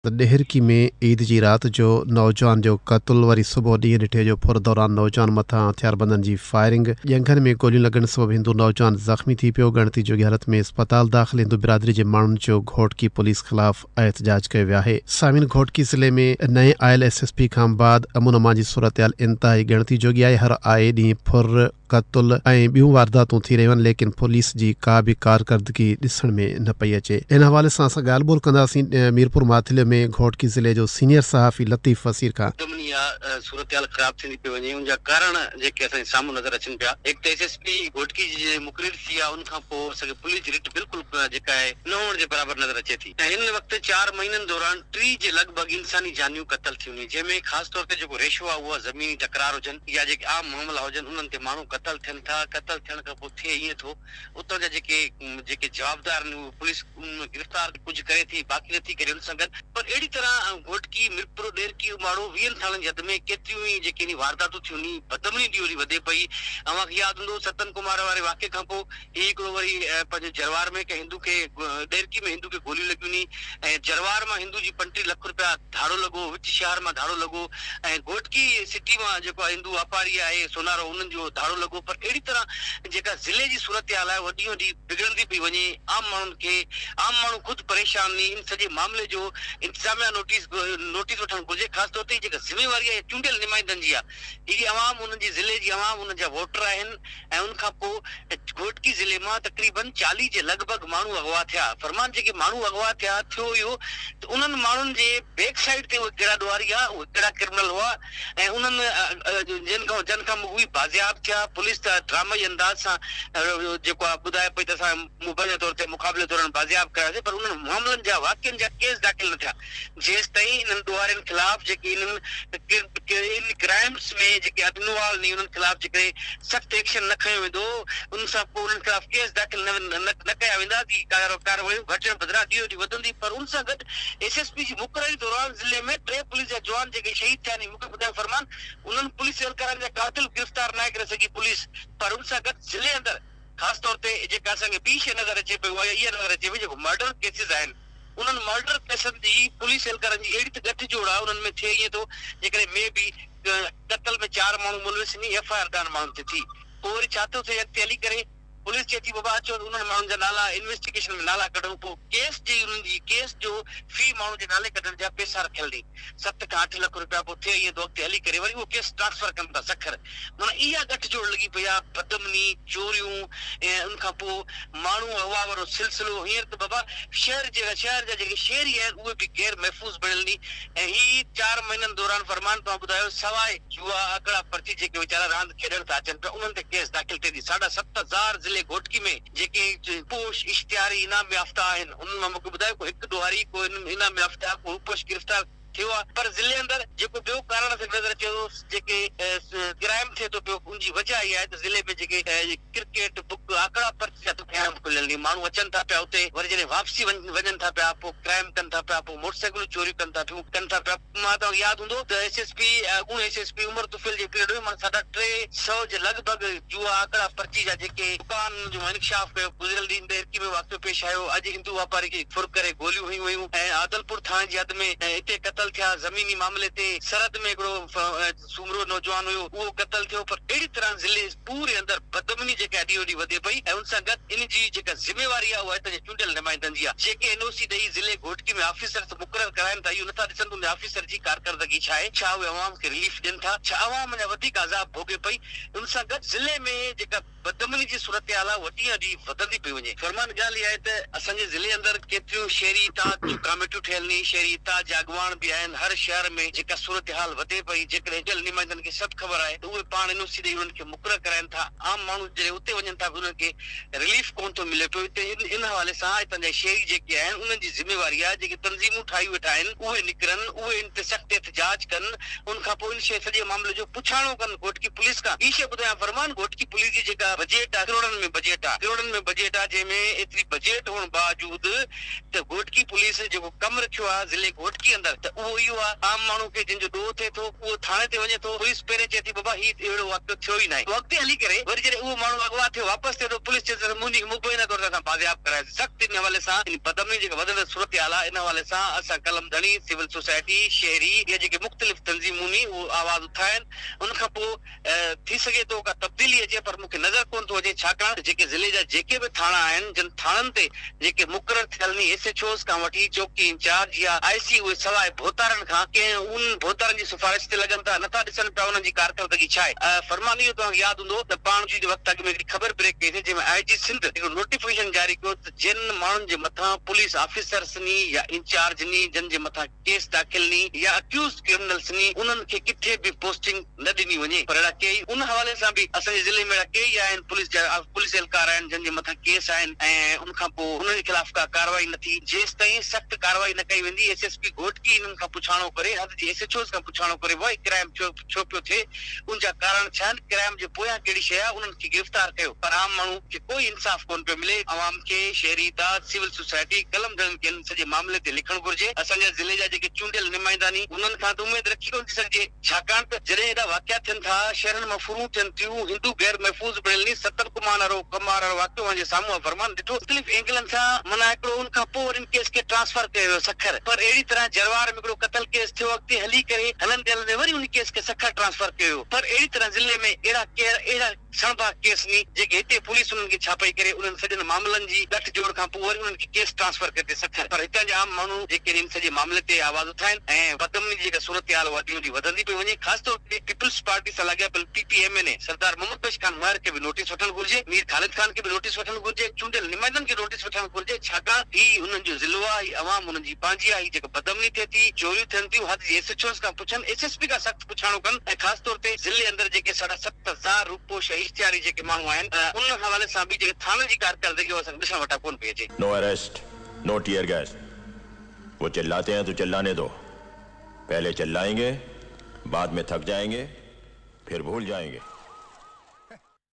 ته ڏهرڪي ۾ عيد جي رات جو نوجوان جو قتل، وري صبح ڏينهن ڏٺي جو ڦر دوران نوجوان مٿان هٿياربندن جي فائرنگ، ڄنگهن ۾ گوليون لڳڻ سبب هندو نوجوان زخمي ٿي پيو، ڳڻتي جوڳي حالت ۾ اسپتال داخل هندو برادري جي ماڻهن جو گهوٽڪي پوليس خلاف احتجاج ڪيو ويو آهي. سامعين گهوٽڪي ضلعي ۾ نئين آيل ايس ايس پي کان بعد امن امان جي صورتحال انتهائي ڳڻتي جوڳي آهي، هر آئي ڏينهن ڦر، قتل ۽ ٻيون وارداتون ٿي رهيون آهن ليڪن پوليس جي ڪا به ڪارڪردگي ڏسڻ ۾ نه پئي اچي ان حوالي سان اسان ڳالهه ٻولهه ڪنداسين ميرپور ماٿيلي ۾ گهوٽڪي ضلعي جو سينيئر صحافي لطيف وسير کان. بدامني اها صورتحال خراب ٿيندي پئي وڃي ان جا ڪارڻ جيڪي اسان جي سامهون نظر اچن پيا هڪ ته ايس ايس پي گهوٽڪي جي جڏهن مقرري ٿي آهي ان کان پوء اسان کي پوليس جي رٽ بلڪل جيڪا آهي نه هئڻ جي برابر نظر اچي ٿي ۽ هن وقت چار مهينن دوران 30 جي لڳ ڀڳ انساني جانيون قتل ٿيون ني جنهن ۾ خاص طور تي جيڪو ريشو آهي اهو زميني تڪرار هجن يا جيڪي عام معاملا هجن انهن تي ماڻهو قتل ٿين ٿا قتل ٿيڻ کان پوء ٿئي ائين ٿو اتان جا جيڪي جيڪي جوابدار آهن اهي پوليس انهن ۾ گرفتار ڪجهه ڪري ٿي باقي نٿي ڪري ان سان گڏ پر اهڙي طرح گهوٽڪي ميرپور ڏهرڪي اماڙو ويهن ٿاڻن جي حد ۾ ڪيتريون ئي جيڪي ني وارداتون ٿيون ني بدامني ڏينهون ڏينهن وڌي پئي اوهان کي ياد هوندو ستن ڪمار واري واقعي کان پوء هي هڪڙو وري پنهنجو جروار ۾ ڪنهن هندو کي ڏهرڪي ۾ هندو کي گوليون لڳيون ني ۽ جروار مان هندو جي 35 لک روپيا ڌاڙو لڳو وچ شهر مان ڌاڙو لڳو ۽ گهوٽڪي سٽي مان جيڪو هندو واپاري آهي سونارو انهن جو ڌاڙو لڳو پر اهڙي طرح جيڪا ضلعي جي صورتحال آهي اها ڏينهون ڏينهن بگڙندي پئي وڃي عام ماڻهن کي عام ماڻهو خود پريشان ني ان سڄي معاملي جو انتظاميا نوٽيس نوٽيس وٺڻ گهرجي خاص طور تي جيڪا ذميواري آهي چونڊيل نمائندن جي آهي هي عوام انهن جي ضلعي جي عوام انهن جا ووٽر آهن ۽ ان کان پوء گهوٽڪي ضلعي مان تقريبن 40 جي لڳ ڀڳ ماڻهو اغوا ٿيا. فرمان جيڪي ماڻهو اغوا ٿيا ٿيو اهو ته انهن ماڻهن جي بيڪ سائيڊ تي اهي ڪهڙا ڏوهاري ها اهي ڪهڙا ڪرمنل هئا ۽ انهن جن کان جن کان مغوي بازياب ٿيا پوليس ته ڊرامائي انداز سان جيڪو آهي ٻڌائي پئي ته اسان مبينا طور تي مقابلي دوران بازياب ڪراياسين پر انهن معاملن جا واقعن جا ڪيس داخل نه ٿيا جيستائين انهن ڏوهارين خلاف جيڪي انهن ان ڪرائمز ۾ جيڪي انوالو ني انهن خلاف جيڪڏهن سخت ايڪشن نه کنيو ويندو ان سان پوء انهن خلاف ڪيس داخل نه نه ڪيا ويندا ته هي ڪارروايون گهٽجڻ بدران ڏينهون ڏينهن وڌندي پر ان سان گڏ ايس ايس پي جي مقرري دوران ضلعي ۾ ٽي پوليس جا جوان جيڪي شهيد ٿيا ني مون کي ٻڌايو فرمان انهن پوليس اهلڪارن جا قاتل گرفتار ناهي ڪري سگهي پوليس پر ان سان گڏ ضلعي اندر خاص طور تي جيڪا اسان کي ٻي شيء نظر اچي پئي اها اها نظر اچي پئي جيڪو مرڊر ڪيسز آهن انهن مرڊر ڪيسن جي پوليس اهلڪارن جي اهڙي ته ڳٺ جوڙ آهي انهن ۾ ٿئي ائين ٿو جيڪڏهن مي بي قتل ۾ چار ماڻهو ملوث ني ايف I R ڏهن ماڻهن تي ٿي پوء وري ڇا ٿو ٿئي اڳتي هلي ڪري پوليس چئي ٿي بابا اچو انهن ماڻهن جا نالا انويسٽيگيشن ۾ نالا ڪڍون پوء ڪيس جي انهن جي ڪيس جو في ماڻهو جي نالي ڪڍڻ جا پيسا رکيل ني 7 کان 8 لک روپيا پوء ٿئي ائين ٿو اڳتي هلي ڪري وري اهو ڪيس ٽرانسفر ڪن ٿا سکر معنيٰ اها ڳٺ جوڙ لڳي پئي آهي بدامني چوريون ۽ ان کان پوء ماڻهو اغوا وارو سلسلو هينئر ته بابا شهر جي شهر جا جيڪي شهري آهن اهي به غير محفوظ بڻيل ني ۽ هي چار مهينن دوران فرمان توهان ٻڌايو سواء جوا آڪڙا پرچي جيڪي ويچارا راند کيڏڻ ٿا اچن پيا انهن تي ڪيس داخل ٿئي ٿي 7500 ضلعي گهوٽڪي ۾ جيڪي پوش اشتهاري انعام يافته آهن انهن مان مونکي ٻڌايو ڪو هڪ ڏوهاري ڪو انعام يافته ڪو روپوش گرفتار ٿيو آهي پر ضلعي اندر جيڪو ٻيو ڪارڻ اسان کي نظر اچي ٿو جيڪي ڪرائم ٿئي ٿو پيو ان جي وجه اها آهي ته ضلعي ۾ جيڪي ڪرڪيٽ بڪ آڪڙا پرچي جا دڪان کليل ني ماڻهو اچن ٿا پيا اتي وري جڏهن واپسي وڃن ٿا پيا پوء ڪرائم ڪن ٿا پيا پوء موٽر سائيڪلون چوريون ڪن ٿا پيون ڪن ٿا پيا مان توهان کي ياد هوندو ته ايس ايس پي اڳوڻي ايس ايس پي عمر طفيل جي پيريڊ ۾ معنيٰ 350 جي لڳ ڀڳ جوا آڪڙا پرچي جا جيڪي دڪان جو انڪشاف ڪيو گذريل ڏينهن ڏهرڪي ۾ واقعو پيش آيو اڄ هندو واپاري کي ڦر ڪري گوليون هنيون ويون ۽ عادلپور ٿاڻي جي حد ۾ اتي قتل ٿيا زميني معاملي تي سرحد ۾ هڪڙو سومرو نوجوان هيو اهو قتل ٿيو پر اهڙي طرح ضلعي پوري اندر بدامني جيڪا ڏينهون ڏينهن وڌي پئي ۽ ان سان گڏ ان جي جيڪا ذميواري آهي اها هتان جي چونڊيل نمائندن جي آهي جيڪي اين او سي ڏئي ضلعي گهوٽڪي ۾ آفيسرس مقرر ڪرائن ٿا اهو نٿا ڏسن ته ان آفيسر جي ڪارڪردگي ڇا آهي ڇا اهي عوام کي رليف ڏين ٿا ڇا عوام اڃا وڌيڪ عذاب ڀوڳي پئي ان سان گڏ ضلعي ۾ جيڪا بدامني جي صورتحال آهي اها ڏينهن ڏينهن وڌندي پئي وڃي. فرمان ڳالهه اها آهي ته اسان جي ضلعي اندر ڪيتريون شهري اتحاد جون ڪاميٽيون ٺهيل ني شهري اتحاد جا اڳواڻ به آهن هر شهر ۾ جيڪا صورتحال وڌي پئي جيڪڏهن چونڊيل نمائندن کي سڀ خبر آهي ته اهي پاڻ اين او سي ڏئي انهن کي مقرر ڪرائن ٿا عام ماڻهو جڏهن اتي وڃن ٿا ته انهن کي رليف ڪونه ٿو ملي پيو اتي ان حوالي سان هتان جا شهري جيڪي آهن انهن جي ذميواري آهي جيڪي تنظيمون ٺاهي ويٺا آهن اهي نڪرن اهي ان تي سخت احتجاج ڪن ان کان پوء ان شيء سڄي معاملي جو پڇاڻو ڪن گهوٽڪي پوليس کان ٻي شيء ٻڌايان فرمان گهوٽڪي پوليس جي جيڪا بجيٽ آ ڪروڙن ۾ بجيٽ آ ڪروڙن ۾ بجيٽ آ جنهن ۾ ايتري بجيٽ هئڻ باوجود ته گهوٽڪي پوليس جيڪو ڪم رکيو آ ضلعي گهوٽڪي اندر ته اهو اهو آهي عام ماڻهو کي جنهن جو ڏوهه ٿئي ٿو اهو ٿاڻي تي وڃي ٿو پوليس پهرين چئي ٿي بابا هي اهڙو واقعو ٿيو ئي ناهي پوء اڳتي هلي ڪري وري جڏهن اهو ماڻهو اغوا ٿيو واپس ٿئي ٿو پوليس چئي ٿي ته منهنجي مبينا طور تي اسان بازياب ڪرايوسين سخت ان حوالي سان ان بدامني جيڪا وڌندڙ صورتحال آهي ان حوالي سان اسان قلم ڌڻي سول سوسائٽي شهري يا جيڪي مختلف تنظيمون ني اهو آواز اٿائن ان کان پوء ٿي سگهي ٿو ڪا تبديلي اچي پر مون کي نظر ڪونه ٿو اچي ڇاڪاڻ ته جيڪي ضلعي جا جيڪي به ٿاڻا آهن جن ٿاڻن تي جيڪي مقرر ٿيل ني ايس ايڇ اوز کان وٺي چوڪي انچارج يا آء سي اهي سواء ڀوتارن کان ڪنهن انهن ڀوتارن جي سفارش تي لڳن ٿا نٿا ڏسن پيا انهن جي ڪارڪردگي ڇا آهي فرمان اهو توهان کي ياد هوندو ته پاڻ ڪجهه وقت اڳ ۾ هڪڙي خبر بريڪ ڪئي سين جنهن ۾ آء جي سنڌ هڪڙو نوٽيفڪيشن جاري ڪيو ته جن ماڻهن جي مٿان پوليس آفيسرس ني يا انچارج ني جن جي مٿان ڪيس داخل ني يا اڪيوزڊ ڪرمنلز ني انهن کي ڪٿي به پوسٽنگ نه ڏني وڃي پر اهڙا ڪيئي ان حوالي سان به اسان جي ضلعي ۾ اهڙا ڪيئي آهن پوليس جا پوليس اهلڪار آهن جن جي مٿان ڪيس آهن ۽ ان کان پوء انهن جي خلاف ڪا ڪارروائي نه ٿي جيستائين سخت ڪارروائي نه ڪئي ويندي ايس ايس پي گهوٽڪي انهن کان پڇاڻو ڪري حد جي ايس ايڇ اوز کان پڇاڻو ڪري ڀائي ڪرائم ڇو ڇو پيو ٿئي ان جا ڪارڻ ڇا آهن ڪرائم جي پويان ڪهڙي شيء آهي انهن کي گرفتار ڪيو پر عام ماڻهو کي ڪوئي انصاف ڪونه پيو ملي، عوام کي، شهري اتحاد، سول سوسائٽي، قلم ڌڻين کي ان سڄي معاملي تي لکڻ گهرجي، اسان جا ضلعي جا جيڪي چونڊيل نمائندا ني انهن کان ته اميد رکي ڪونه ٿي سگهجي، ڇاڪاڻ ته جڏهن ايڏا واقعا ٿين ٿا، شهرن مان ڦرون ٿين ٿيون، هندو غير محفوظ بڻيل ني، ستن ڪمان وارو ڪمار وارو واقعو اوهان جي سامهون آ فرمان ڏٺو مختلف اينگلن سان معنيٰ هڪڙو ان کان پوء وري ان ڪيس کي ٽرانسفر ڪيو ويو سکر پر اهڙي طرح جروار ۾ هڪڙو قتل ڪيس ٿيو اڳتي هلي ڪري هلندي هلندي وري ان ڪيس کي سکر ٽرانسفر ڪيو ويو پر اهڙي طرح ضلعي ۾ اهڙا اهڙا سڻڀا ڪيس ني جيڪي هتي پوليس انهن کي ڇاپائي ڪري انهن سڄن معاملن جي ڳٺ جوڙ کان پوء وري انهن کي ڪيس ٽرانسفر ڪري سکر پر هتان جا عام ماڻهو جيڪي ان سڄي معاملي تي آواز اٿائين ۽ بدامني جي جيڪا صورتحال اها ڏينهون ڏينهن وڌندي پئي وڃي خاص طور تي پيپلز پارٽي سان لاڳاپيل P P M N A Sardar Muhammad Bakhsh Khan Mahar کي به نوٽيس وٺڻ گهرجي مير خالد خان کي به نوٽيس وٺڻ گهرجي چونڊيل نمائندن کي نوٽيس وٺڻ گهرجي ڇاڪاڻ هي انهن جو ضلعو آهي هي عوام انهن جي پنهنجي آهي هي جيڪا بدامني ٿئي ٿي چوريون ٿين ٿيون حد جي ايس ايڇ اوز کان پڇن ايس ايس پي کان سخت پڇاڻو ڪن ۽ خاص طور تي ضلعي اندر جيڪي ساڍا 7000 روپوش ۽ اشتهاري جيڪي ماڻهو آهن انهن حوالي سان به جيڪي ٿاڻن جي ڪارڪردگي اها اسان کي ڏسڻ وٽان ڪونه پئي اچي. نو اريسٽ نو ٽيئر گئس وہ چلاتے هين تو چلانے دو پهلي چلائين گي بعد ۾ ٿڪ جائين گي پهر ڀول جائين گي.